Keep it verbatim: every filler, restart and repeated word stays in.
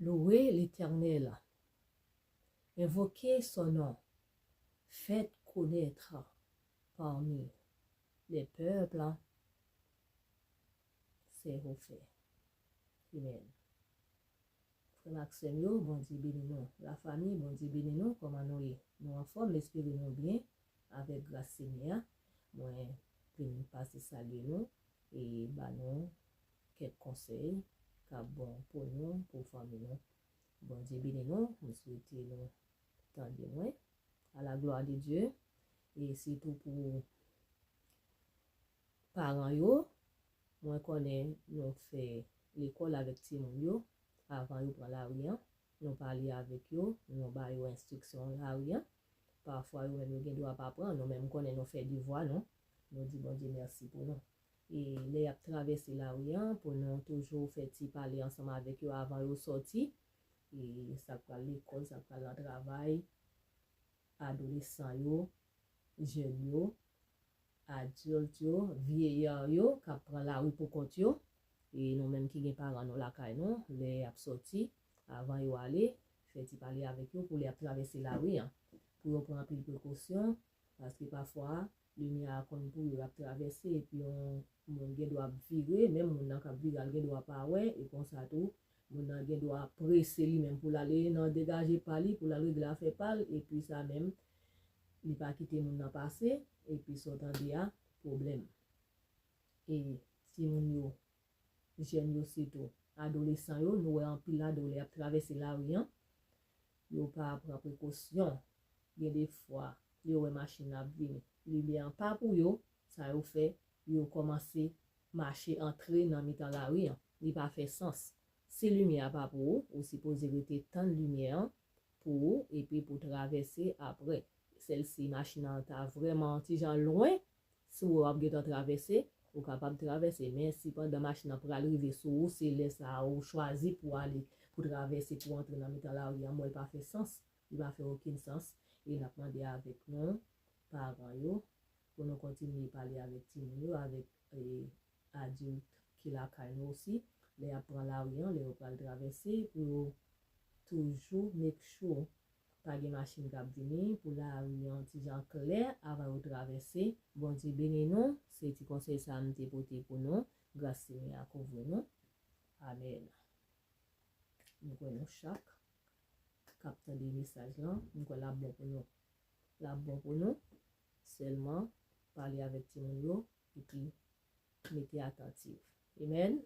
Louez l'Éternel. Invoquez son nom. Faites connaître parmi les peuples ses hauts faits. Amen. Frè m ak sè m yo, Bondye beni nou. Lafanmi, Bondye beni nou. Kòman nou ye? Nou anfòm? M espere nou byen. Avèk gras Senyè a, mwen vin pase salye nou e ba nou kèk konsèy k ap bon pou nou, pou fanmi nou. Bondye beni nou. M swete nou tande mwen. À la gloire de Dieu. E sitou pou paran yo, mwen konnen nou fè lekòl avèk timoun yo avan yo pran lari an. Nou pale avèk yo, nou ba yo enstriksyon lari an. Pafwa yo menm yo gen dwa pa pran, nou menm konnen nou fè devwa nou. Nou di Bondye mèsi pou nou. E lè y ap travèse lari an, pou nou toujou fè ti pale ansanm avèk yo avan yo sòti. E sa k pral lekòl, sa k pral nan travay, adolesan yo, jèn yo, adilt yo, vyeyar yo k ap pran lari pou kont yo, e nou menm ki gen paran nou lakay nou, lè y ap sòti, avan yo ale, fè ti pale avèk yo pou lè y ap travèse lari an, pou yo pran anpil prekosyon, paske pafwa, limyè a konn pou yo, y ap travèse, epi yon moun gen dwa ap vire, menm moun nan k ap vire a, l gen dwa pa wè, e konsa tou, moun nan gen dwa prese li menm pou l ale nan degaje pa li, pou l al regle afè pa l, epi sa menm, li pa kite moun nan pase, epi sa w tande a, pwoblèm. E timoun yo, jèn yo sitou, adolesan yo, nou wè anpil ladan lè y ap travèse lari an, yo pa pran prekosyon. Gen de fwa, yo wè machin nan ap vini. Limyè an pa pou yo, sa yo fè, yo kòmanse mache antre nan mitan lari an. Li pa fè sans. Si limyè a pa pou ou, ou sipoze rete tann limyè an pou ou, epi pou travèse apre. Sèl si machin nan ta vrèman ti jan lwen, si w wè w ap gentan travèse, ou kapab travèse. Men si pandan machin nan pral rive sou ou, se lè sa a ou chwazi pou ale, pou travèse, pou antre nan mitan lari an, mwen, li pa fè sans. Li pa fè okenn sans. E n ap mande avèk nou, paran yo, pou nou kontinye pale avèk timoun yo, avèk, e, adilt ki lakay nou osi, lè y ap pran lari an, lè yo pral travèse, pou yo toujou make sure pa gen machin k ap vini, pou lari an ti jan klè avan yo travèse. Bondye beni nou. Se ti konsèy sa a m te pote pou nou. Gras Senyè a kouvri nou. Amèn. M kwè nou chak k ap tande mesaj lan, m kwè l ap bon pou nou. L ap bon pou nou. Sèlman, pale avèk timoun yo, epi mete atantif. Amen.